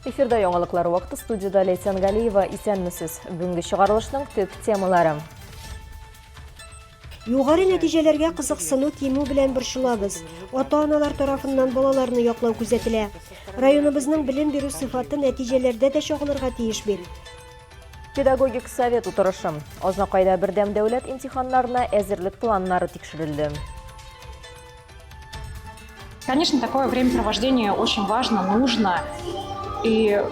Эфирда яңалыклар вакыты студияда Ләйсән Галиева. Исәнмесез. Бүгенге чыгарылышның төп темалары. Югары нәтиҗәләргә кызыксыну кимү белән борчылабыз. Ата-аналар тарафыннан балаларны яклау күзәтелә. Районыбызның белем бирү сыйфаты нәтиҗәләрдә дә чагылырга тиеш бит. Педагогик совет утырышы. Азнакайда бердәм дәүләт имтиханнарына әзерлек планнары тикшерелде. Конечно, такое времяпровождение очень важно, нужно и,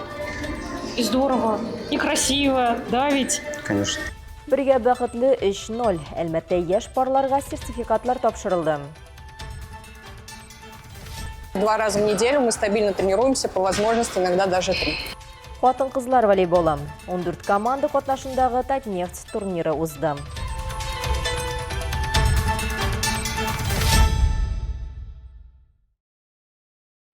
и здорово, и красиво, да ведь? Конечно. Бергә бәхетле 3-0. Әлмәттә яшь парларга сертификатлар тапшырылды. Два раза в неделю мы стабильно тренируемся, по возможности иногда даже три. Хатын-кызлар волейболы. 14 команда катнашындагы Татнефть турниры узды.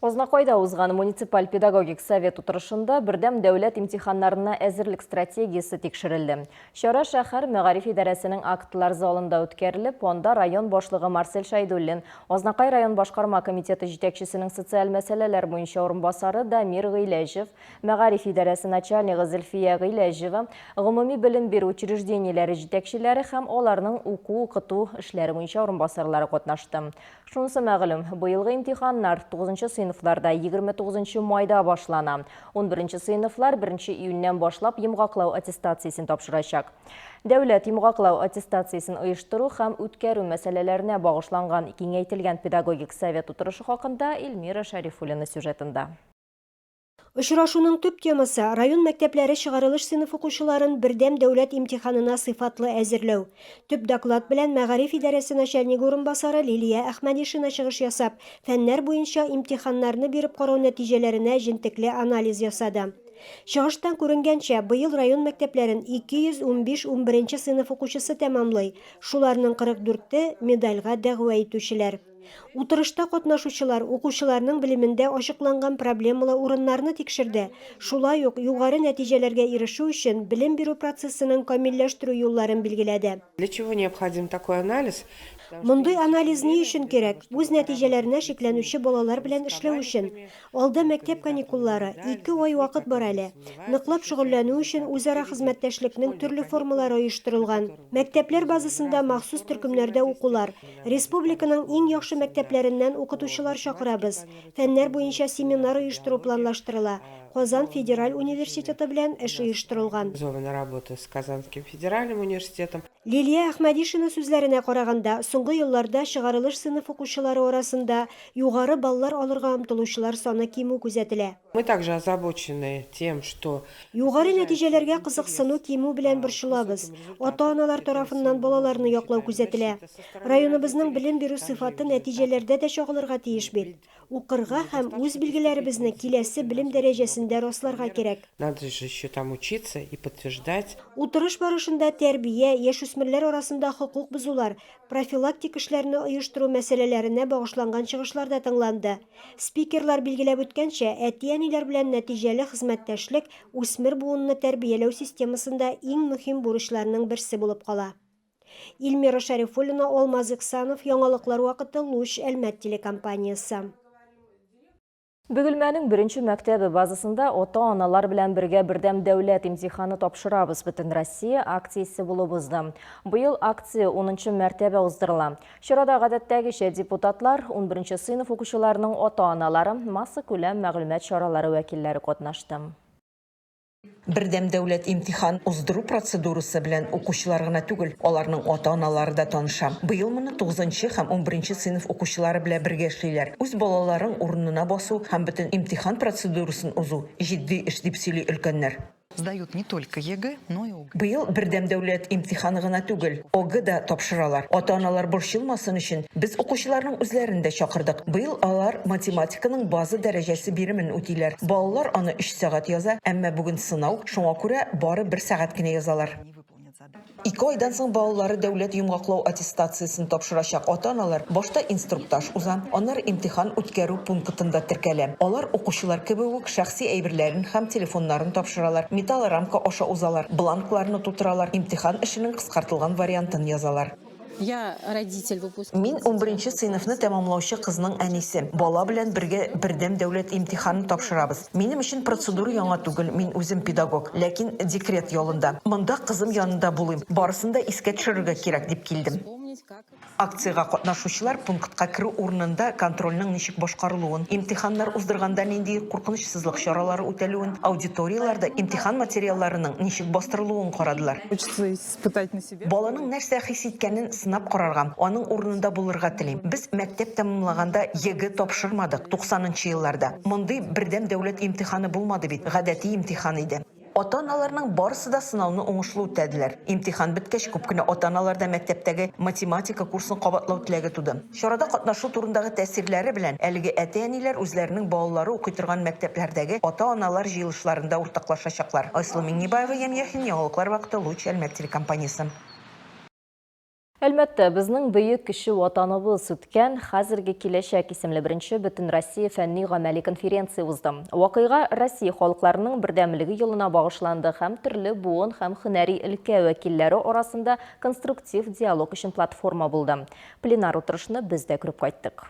Азнакайда узган муниципаль педагогик совет утырышында бердәм дәүләт имтиханнарына әзерлек стратегиясе тикшерелде. Чара шәһәр мәгариф идарәсенең актлар залында үткәрелеп, анда район башлыгы Марсель Шәйдуллин, Азнакай район башкарма комитеты җитәкчесенең социаль мәсьәләләр буенча урынбасары Дамир Гыйләҗев, мәгариф идарәсе начальнигы Зөлфия Гыйләҗева, гомуми белем бирү учреждениеләре җитәкчеләре һәм аларның уку-укыту эшләре буенча урынбасарлары катнашты. Шунысы мәгълүм, быелгы имтиханнар тугызынчы сыйныфларда 29 майда башлана. Унберенче сыйныфлар беренче июньнән башлап йомгаклау аттестациясен тапшырачак. Дәүләт йомгаклау аттестациясен оештыру һәм үткәрү мәсьәләләренә багышланган киңәйтелгән педагогик совет утырышы хакында Эльмира Шәрифуллина сюжетында. Очрашуның төп темасы, район мәктәпләре чыгарылыш сыйныф укучыларын бердәм дәүләт имтиханына сыйфатлы әзерләү. Төп доклад белән мәгариф идарәсе начальнигы урынбасары Лилия Әхмәдишина чыгыш ясап, фәннәр буенча имтиханнарны биреп карау нәтиҗәләренә җентекле анализ ясады. Чыгыштан күренгәнчә, быел район мәктәпләрен 215 унберенче сыйныф укучысы тәмамлый, шуларның 44-е, медальгә дәгъва итүчеләр. Утырышта катнашучылар укучыларның белемендә ачыкланган проблемалы урыннарны тикшерде, шулай ук югары нәтиҗәләргә ирешү өчен белем бирү процессының камилләштерү юлларын билгеләде. Для чего необходим такой анализ? Мондый анализ ни өчен кирәк? Үз нәтиҗәләренә шикләнүче балалар белән эшләү өчен. Алда мәктәп каникуллары, ике ай вакыт бар әле. Ныклап шөгыльләнү өчен үзара хезмәттәшлекнең төрле формалары оештырылган. Мәктәпләр базасында махсус төркемнәрдә укулар. Республиканың иң яхшы мәктәпләреннән укытучылар чакырабыз. Фәннәр буенча семинар оештыру планлаштырыла. Казан федераль университеты белән эш оештырылган. Работа с Казанским федеральным университетом. Лилия Әхмәдишина сүзләренә караганда, соңгы елларда чыгарылыш сыйныф укучылары арасында югары баллар алырга омтылучылар саны кимү күзәтелә. Мы также озабочены тем, что. Югары нәтиҗәләргә кызыксыну кимү белән борчылабыз. Ата-аналар тарафыннан балаларны яклау күзәтелә. Районыбызның белем бирү сыйфаты нәтиҗәләрдә дә чагылырга тиеш бит. Укырга һәм үз билгеләребезне киләсе белем дәрәҗәсендә расларга кирәк. Надо же еще там учиться и подтверждать. Утырыш барышында тәрбия, яшүсмерләр арасында хокук бозулар, профилактик эшләрне оештыру мәсьәләләренә багышланган чыгышлар да тыңланды. Спикерлар билгеләп үткәнчә, әти-әниләр белән нәтиҗәле хезмәттәшлек үсмер буынны тәрбияләү системасында иң мөһим бурычларның берсе булып кала. Илмира Шәрифуллина, Алмаз Иксанов, Яңалыклар вакыты, Луч, Әлмәт телекомпаниясе. Бөгелмәнең беренче мәктәбе базасында ата-аналар белән бергә бердәм дәүләт имтиханы тапшырабыз Бөтенроссия акциясе булып узды. Быел акция унынчы мәртәбә уздырыла. Чарада гадәттәгечә депутатлар, унберенче сыйныф укучыларының ата-аналары, массакүләм мәгълүмат чаралары вәкилләре катнашты. Бердәм дәүләт имтихан уздыру процедурасы белән укучылар гына түгел, аларның ата-аналары да таныша. Быел моны тугызынчы һәм унберенче сыйныф укучылары белән бергә эшлиләр. Үз балаларың урынына басу һәм бөтен имтихан процедурасын узу, җитди эш, дип сөйли өлкәннәр. Сдают не только ЕГЭ, но и ОГЭ. Быел бердәм дәүләт имтиханы гына түгел, ОГЭ да тапшыралар. Ата-аналар борчылмасын өчен, без укучыларның үзләрен дә чакырдык. Быел алар математиканың база дәрәҗәсе биремен үтиләр. Балалар аны өч сәгать яза, әмма бүген сынау, шуңа күрә бары бер сәгать кенә язалар. Ике айдан соң балалары дәүләт йомгаклау аттестациясен тапшырачак ата-аналар башта инструктаж уза, аннары имтихан үткәрү пунктында теркәлә. Алар укучылар кебек үк шәхси әйберләрен һәм телефоннарын тапшыралар, металлорамка аша узалар, бланкларны тутыралар, имтихан эшенең кыскартылган вариантын язалар. Я родитель выпускницы. Мин унберенче сыйныфны тәмамлаучы кызның әнисе. Бала белән бергә бердәм дәүләт имтиханын тапшырабыз. Минем өчен процедура яңа түгел, мин үзем педагог, ләкин декрет ялында. Монда кызым янында булыйм, барысын да искә төшерергә кирәк дип килдем. Акциягә катнашучылар пунктка керү урынында контрольнең ничек башкарылуын, имтиханнар уздырганда нинди куркынычсызлык чаралары үтәлүен, аудиторияләрдә имтихан материалларының ничек бастырылуын карадылар. Баланың нәрсә хис иткәнен сынап карарга, аның урынында булырга телим. Без мәктәп тәмамлаганда ЕГЭ тапшырмадык, туксанынчы елларда. Мондый бердәм дәүләт имтиханы булмады бит, гадәти имтихан иде. Ата-аналарның барысы да сынауны уңышлы үтәделәр. Имтихан беткәч, күп кенә ата-аналарда мәктәптәге математика курсын кабатлау теләге туды. Чарада катнашу турындагы тәэсирләре белән әлеге әти-әниләр үзләренең балалары укый торган мәктәпләрдәге ата-аналар җыелышларында уртаклашачаклар. Айсылу Миңнебаева, Ямь Яхин, Яңалыклар вакыты, Луч, Әлмәт телекомпаниясе. Әлмәттә безнең бөек кече Ватаныбыз үткән, хәзерге киләчәк исемле беренче Бөтенроссия фәнни-гамәли конференция узды. Вакыйга Россия халыкларының бердәмлеге елына багышланды һәм төрле буын һәм һөнәри өлкә вәкилләре арасында конструктив диалог өчен платформа булды. Пленар утырышны без дә күреп кайттык.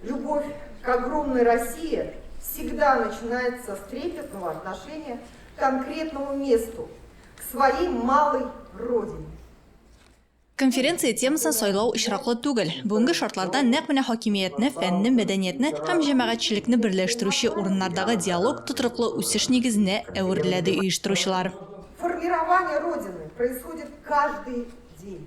Любовь к огромной России всегда начинается с трепетного отношения к конкретному месту, к своей малой родине. Конференция темасын сайлау очраклы түгел. Бүгенге шартларда нәкъ менә хакимиятне, фәнне, мәдәниятне һәм җәмәгатьчелекне берләштерүче урыннардагы диалог тотрыклы үсеш нигезенә әверелә, ди оештыручылар. Формирование Родины происходит каждый день.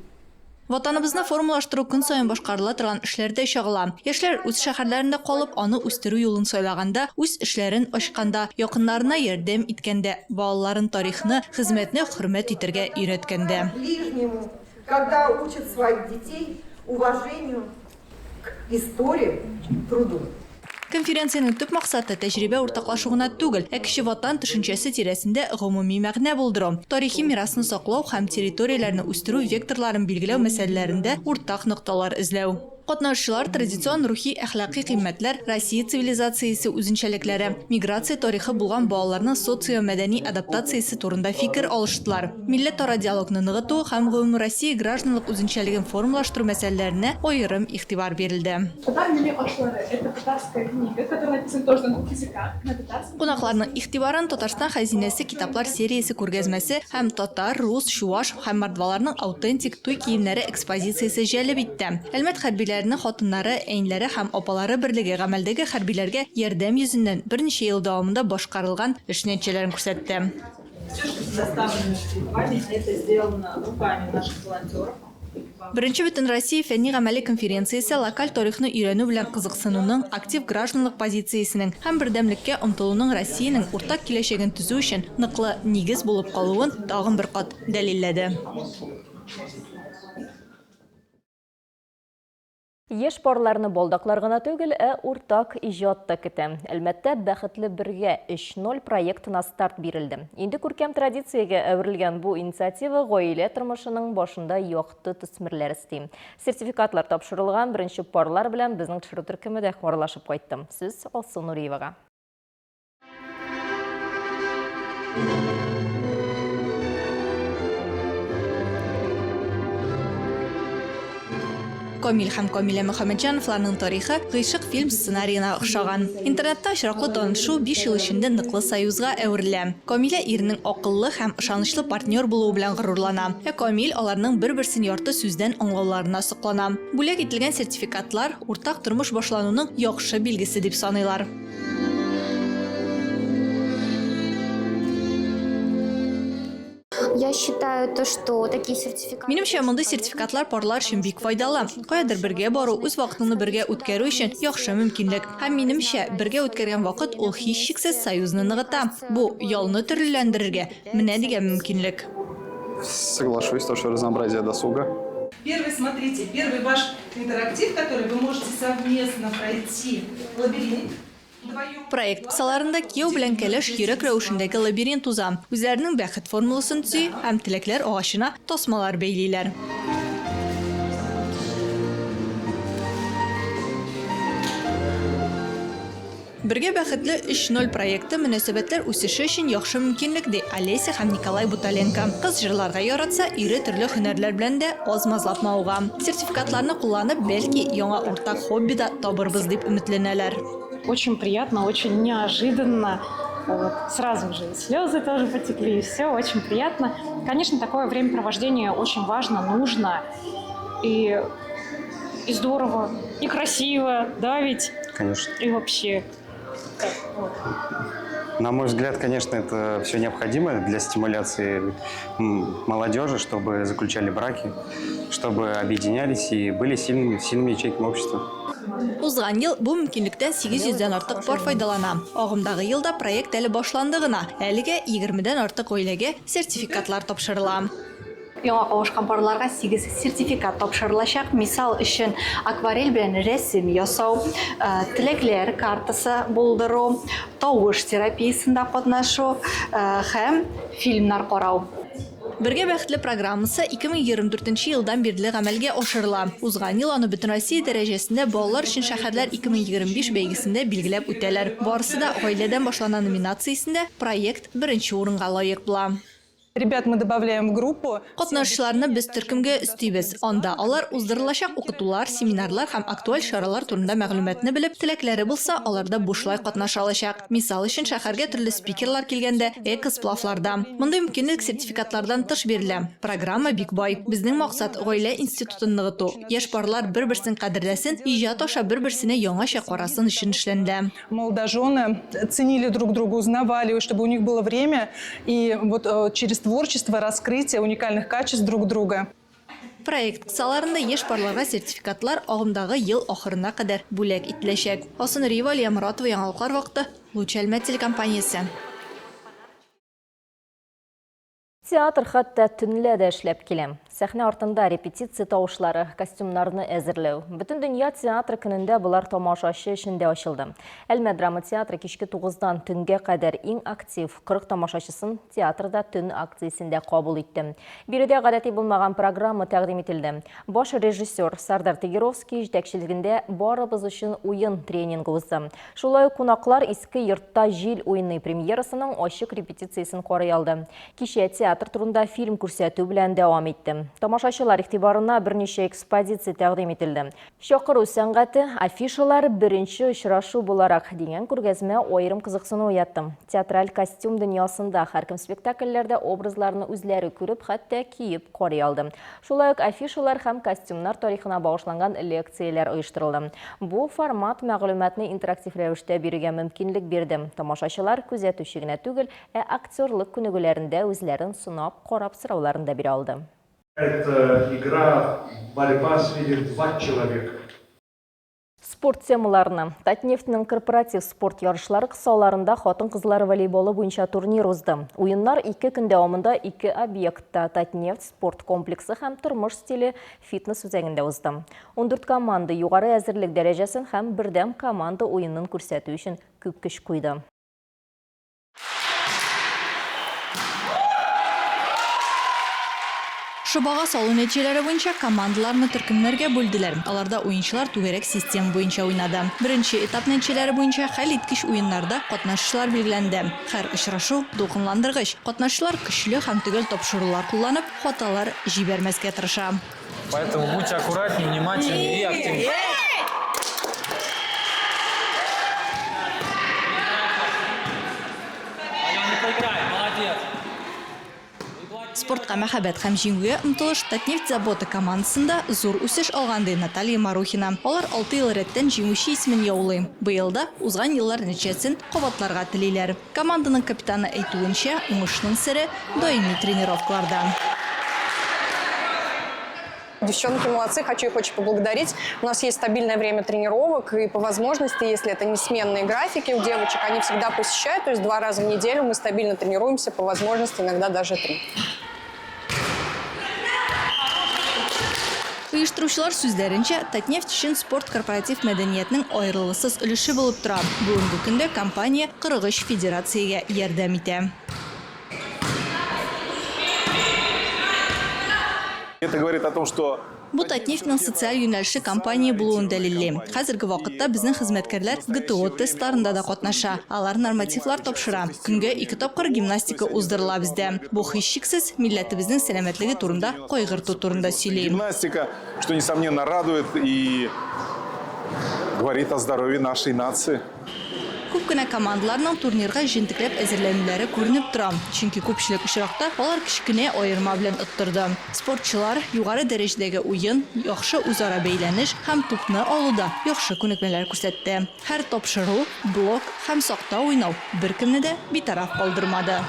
Ватаныбызны формалаштыру көн саен башкарыла торган эшләрдә чагыла. Яшьләр үз шәһәрләрендә калып, аны үстерү юлын сайлаганда, үз эшләрен ачканда, якыннарына ярдәм иткәндә, балаларын тарихны, хезмәтне хөрмәт итәргә өйрәткәндә. Ближнему, когда учат своих детей уважению к истории, труду. Конференциянең төп максаты, тәҗрибә уртаклашу гына түгел, ә кече Ватан төшенчәсе тирәсендә гомуми мәгънә булдыру, тарихи мирасны саклау һәм территорияләрне үстерү векторларын билгеләү мәсьәләләрендә уртак нокталар эзләү. Катнашучылар традицион рухи-әхлакый кыйммәтләр, Россия цивилизациясе үзенчәлекләре, миграция тарихы булган балаларның социомәдәни адаптациясе турында фикер алыштылар. Милләтара диалогны ныгыту һәм гомумроссия гражданлык үзенчәлеген формалаштыру мәсьәләләренә аерым игътибар бирелде. Татар милли ашлары, это татарская книга, которая написана тоже на двух языках, на татарском. Кунакларның игътибарын Татарстан хәзинәсе китаплар сериясе күргәзмәсе һәм татар, рус, чуаш һәм мордваларның аутентик туй киемнәре экспозициясе җәлеп итте. Әлмәт хәрбиләренең хатыннары, әниләре һәм апалары берлеге гамәлдәге хәрбиләргә ярдәм йөзеннән берничә ел дәвамында башкарылган эш нәтиҗәләрен күрсәтте. Все, что предоставлено перед вами, это сделано руками наших волонтеров. Беренче Бөтенроссия фәнни-гамәли конференциясе локаль тарихны өйрәнү белән кызыксынуның, актив гражданлык позициясенең һәм бердәмлеккә омтылуның Россиянең уртак киләчәген төзү өчен ныклы нигез булып калуын тагын бер кат дәлилләде. Яшь парларны балдаклар гына түгел, ә уртак иҗат та көтә. Әлмәттә Бәхетле бергә 3.0 проектына старт бирелде. Инде күркәм традициягә әверелгән бу инициатива гаилә тормышының башында якты төсмерләр өсти. Сертификатлар тапшырылган беренче парлар белән безнең төшерү төркеме дә аралашып кайтты. Сүз Алсу Нуриевага. Камил һәм Камилә Мөхәммәтҗановларның тарихы гыйшык фильм сценариена охшаган. Интернетта очраклы танышу биш ел эчендә ныклы союзга әверелә. Камилә иренең акыллы һәм ышанычлы партнер булуы белән горурлана. Ә Камил аларның бер-берсен ярты сүздән аңлауларына соклана. Бүләк ителгән сертификатлар, уртак тормыш башлануның яхшы билгесе дип саныйлар. Я считаю то, что такие сертификаты... Минемчә, мондый сертификатлар парлар өчен бик файдалы. Каядыр бергә бару, үз вакытыңны бергә үткәрү өчен яхшы мөмкинлек. Һәм минемчә, бергә үткәргән вакыт ул һичшиксез союзны ныгыта. Бу, ялны төрлеләндерергә менә дигән мөмкинлек. Соглашусь, то, что разнообразие досуга. Первый, смотрите, первый ваш интерактив, который вы можете совместно пройти лабиринт. Проект кысаларында кияү белән кәләш йөрәк рәвешендәге лабиринт уза, үзләренең бәхет формуласын төзи һәм теләкләр агачына тасмалар бәйлиләр. Бергә бәхетле 3.0 проекты мөнәсәбәтләр үсеше өчен яхшы мөмкинлек, ди Олеся һәм Николай Буталенко. Кыз җырларга яратса, ире төрле һөнәрләр белән дә аз-мазлап мавыга. Сертификатларны кулланып, бәлки, яңа уртак хобби да табырбыз дип өметләнәләр. Очень приятно, очень неожиданно. Вот. Сразу же и слезы тоже потекли, и все очень приятно. Конечно, такое времяпровождение очень важно, нужно и, и здорово, и красиво, да ведь? Конечно. И вообще. Так, вот. На мой взгляд, конечно, это все необходимо для стимуляции молодежи, чтобы заключали браки, чтобы объединялись и были сильными, сильными ячейками общества. Узган ел бу мөмкинлектән 800 дән артык пар файдалана. Агымдагы елда проект әле башланды гына. Әлегә 20 дән артык гаиләгә сертификатлар тапшырыла. Яңа кавышкан парларга 8 сертификат тапшырылачак. Мисал өчен, акварель белән рәсем ясау, э, теләкләр картасы булдыру, тавыш терапиясендә катнашу э, һәм фильмнар карау. Бергә бәхетле программасы 2024 елдан бирле гамәлгә ашырыла. Узган ел аны Бөтенроссия дәрәҗәсендә Балалар өчен шәһәрләр 2025 бәйгесендә билгеләп үтәләр. Барысы да гаиләдән башлана номинациясендә проект беренче урынга лаек була. Ребят мы добавляем в группу. Катнашучыларны без төркемгә өстибез. Анда алар уздырылачак укытулар, семинарлар һәм актуаль чаралар турында мәгълүматны белеп, теләкләре булса, аларда бушлай катнаша алачак. Мисал өчен, шәһәргә төрле спикерлар килгәндә, эко-сплавларда. Мондый мөмкинлек сертификатлардан тыш бирелә. Программа бик бай. Безнең максат, гаилә институтын ныгыту. Яшь парлар бер-берсен кадерләсен, иҗат аша бер-берсенә яңача карасын өчен эшләнелә. Молодожены ценили друг друга, узнавали, чтобы у них было время и вот э, через творчество раскрытие уникальных качеств друг друга. Проект кысаларында яшь парларга сертификатлар агымдагы ел ахырына кадәр бүләк ителәчәк. Алсу Нуриева, Алия Моратова, Яңалыклар вакыты, Луч Әлмәт телекомпаниясе. Театр хәтта төнлә дә эшләп килә. Сәхнә артында репетиция тавышлары, костюмнарны әзерләү. Бөтендөнья театр көнендә болар тамашачы өчен дә ачылды. Әлмәт драма театры кичке 9-дан төнгә кадәр иң актив 40 тамашачысын театрда төн акциясендә кабул итте. Биредә гадәти булмаган программа тәкъдим ителде. Баш режиссер Сардар Тегеровский җитәкчелегендә Барыбыз өчен уен тренингы узды. Шулай ук кунаклар Иске йортта җил уйный премьерасының ачык репетициясен карый алды. Кичә театр турында фильм күрсәтү белән дәвам итте. Тамашачылар игътибарына берничә экспозиция тәкъдим ителде. Чакыру сәнгате, афишалар беренче очрашу буларак дигән күргәзмә аерым кызыксыну уятты. Театраль костюм дөньясында һәркем спектакльләрдә образларны үзләре күреп, хәтта киеп карый алды. Шулай ук афишалар һәм костюмнар тарихына багышланган лекцияләр оештырылды. Бу формат мәгълүматны интерактив рәвештә бирергә мөмкинлек бирде. Тамашачылар күзәтүче генә түгел, ә актерлык күнегүләрендә үзләрен сынап карап сорауларын да бирә алды. Это игра борьба среди два человека. Спорт темаларына. Татнефтьнең корпоратив спорт ярышлары кысаларында хатын-кызлар волейболы буенча турнир узды. Уеннар ике көн дәвамында ике объектта Татнефть спорт комплексы һәм Тормыш стиле фитнес үзәгендә узды. 14 команда югары әзерлек дәрәҗәсен һәм бердәм команда уенын күрсәтү өчен күп көч куйды. Шобага салу нәтиҗәләре буенча командаларны төркемнәргә бүлделәр. Аларда уенчылар түгәрәк система буенча уйнады. Беренче этап нәтиҗәләре буенча хәлиткеч уеннарда катнашучылар билгеләнде. Һәр очрашу дулкынландыргыч. Катнашучылар көчле һәм төгәл тапшырулар кулланып, хаталар җибәрмәскә тырыша. Поэтому будьте аккуратнее, внимательнее и активнее. Спортка мәхәббәт һәм җиңүгә омтылыш Татнефть Забота командасында зур үсеш алган, ди Наталья Марухина. Алар алты ел рәттән җиңүче исемен яулый. Быел да узган еллар нәтиҗәсен кабатларга телиләр. Команданың капитаны әйтүенчә, уңышның сере, даими тренировкаларда. Девчонки молодцы, хочу их очень поблагодарить. У нас есть стабильное время тренировок, и по возможности, если это не сменные графики у девочек, они всегда посещают. То есть два раза в неделю мы стабильно тренируемся, по возможности иногда даже три. Оештыручылар сүзләренчә, Татнефть өчен спорт корпоратив мәдәниятнең аерылгысыз өлеше булып тора. Бүгенге көндә компания 43 федерациягә ярдәм итә. Это говорит о том, что Бу Татнефтьнең социаль юнәлешле компания булуын дәлилли. Хәзерге вакытта безнең хезмәткәрләр ГТО тестларында да катнаша. Алар нормативлар тапшыра. Көнгә ике тапкыр гимнастика уздырыла бездә. Бу, һичшиксез, милләтебезнең сәламәтлеге турында кайгырту турында сөйли. Гимнастика, что, несомненно, радует и говорит о здоровье нашей нации. Күп кенә командаларның турнирга җентекләп әзерләнүләре күренеп тора, чөнки күпчелек очракта алар кечкенә аерма белән оттырды. Спортчылар югары дәрәҗәдәге уен, яхшы үзара бәйләнеш һәм тупны алуда яхшы күнекмәләр күрсәтте. Һәр тапшыру, блок һәм сакта уйнау беркемне дә битараф калдырмады.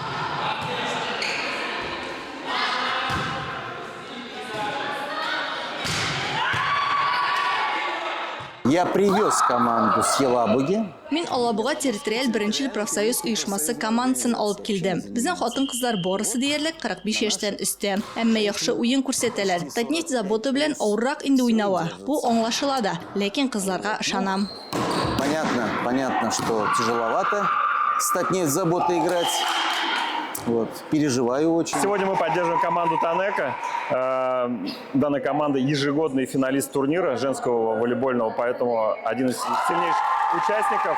Я привез команду с Елабуги. Мин Алабуга территориаль беренчел профсоюз оешмасы командасын алып килдем. Безнең хатын-кызлар барысы диярлек 45 яшьтән өстә. Әмма яхшы уен күрсәтәләр. Татнефть Забота белән авыррак инде уйнавы. Бу аңлашыла да. Ләкин кызларга ышанам. Понятно, понятно, что тяжеловато с Татнефть Заботой играть. Вот, переживаю очень. Сегодня мы поддерживаем команду Танека. Данная команда ежегодный финалист турнира женского волейбольного, поэтому один из сильнейших участников.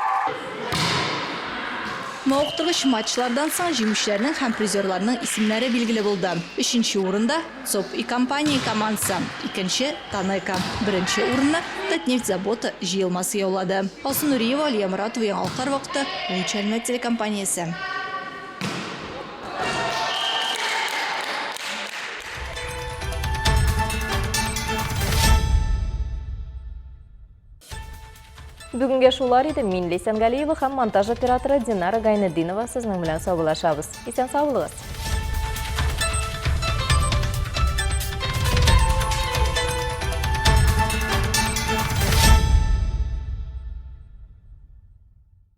Мавыктыргыч матчлардан соң җиңүчеләрнең һәм призерларның исемнәре билгеле булды. Өченче урында, ЦОП и компания командасы, икенче, Танека. Беренче урынны Татнефть-Забота җыелмасы яулады. Алсу Нуриева, Алия Моратова, Яңалыклар вакыты, Луч Әлмәт телекомпаниясе. Бүгенгә шулар иде. Мин Ләйсән Галиева һәм монтаж операторы Динара Гайнетдинова сезнең белән саубуллашабыз. Исән сау булыгыз.